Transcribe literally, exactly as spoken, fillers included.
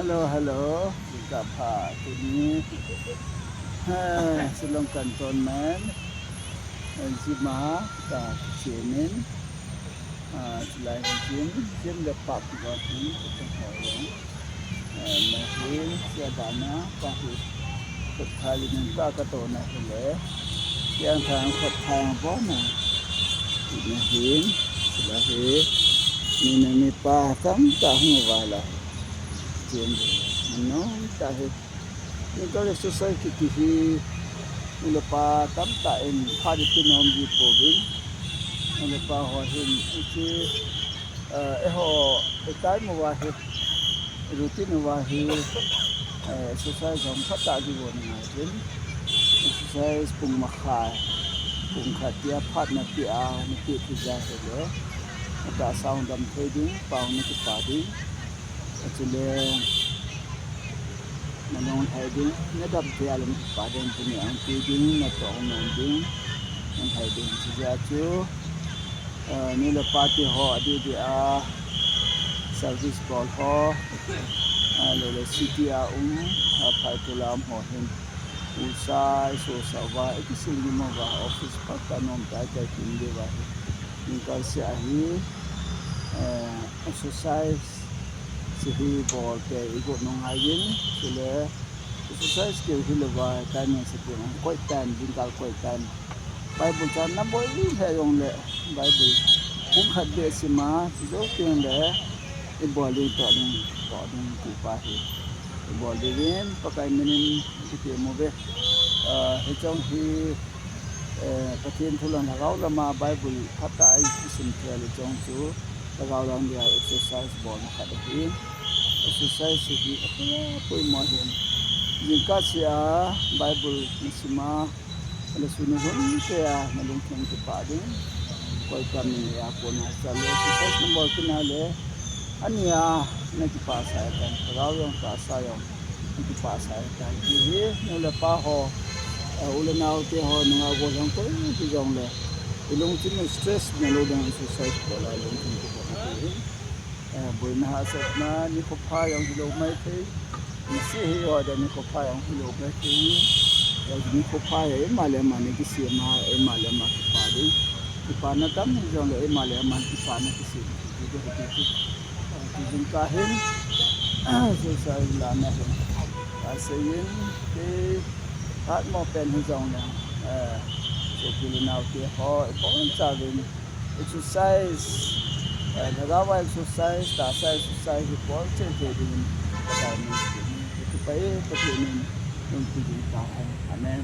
Hello, hello. Kapha tuni. Ha, Shillong Cantonment. Gym a kakichen in. Ah, chulai hi gym, gym le park kiti in, kiti ho jong. Eh, nahin, sia bana, pa hi. Khut khai in, pa katona hile. Yang thang khut khai bol na. Nahin, chulai hi. Ni na ni pa tamtah hung uva lai. Gym hi. Manom tah hi. Jingkah exercise kiti hi, nu le pa tamtah in phat ipeh nom ji pouvin. Nu le pa ho hin, hiche, eh, eiho, i time uva hi, routine uva hi, eh, exercise jong phatah ding bol ngai uvin. Exercise pung makhai, pung khat tia phat napeh a, napeh thei jeh hile. Atahsa hung dam thei ding, pa hung na kipa ding. Achule, nalung lhai ding, nadam thei a le nakipa ding, tuni a hung pi ding, natoh nom ding, hung lhai ding. Chujeh a chu, eh, nu le pa te ho, adeh deh a, service bol ho, ah, le le city a um, ah, phai tola um ho hin, u sa, i sosa uva, i kisil nim uva, office phat ta nom tai tai kin ding uva hi. Jingkah seh a hi, eh, exercise, Hiche hi bol te igot nung ahin, chule exercise keu hilou va, time se keu, quiet time, jingkah quiet time. Bible chang nabol lheh jongle, Bible bung khat beh sim a, chujou teng le, ibol ding toh ding, toh ding ti pa hi. Ibol ding in, Pakai min in, kiti mo ve. Ah, hiche hi, eh, Pathen thu le lhagao lama Bible phatah a isim thei le chong chu, lhagao lam dia exercise bolna khat ahi. Exercise hi apoimo ahin. Jingkah seh a Bible nasim a, le sun nalhun te a nalungthim kipah ding. Koi kam ni a kona chale exercise nabol kit na le, ania nakipah sa tan, lhagao jong tahsa jong nakipah sa tan. Hiche hi nu le pa ho, eh, u le nao te ho, nungah gollhang koi hijongle, ilungthim u stress nalou ding exercise bol a lungthim kipah ding. Eh, boina hahsatna, nikho pha jong hilou maithei. Nisih hi ho ding nikho pha jong hilou maithei. Eh, nikho pha hi eima le eima nakisem a, eima le eima kipa ding. Kipana tam hijongle eima le eima kipana kisem. Ti, ti, ti, ti. Eh, ti jingkah hin, exercise lana hin. Asei in, ti, hat mo pen hijongle, eh, sopi le nao te ho, ibonchauvin, exercise, eh, lhagao a exercise, tahsa exercise, hi bol cheh cheh ding in, Pakai min in, kipah e, Pathen in, lungpi ding tahen. Amen.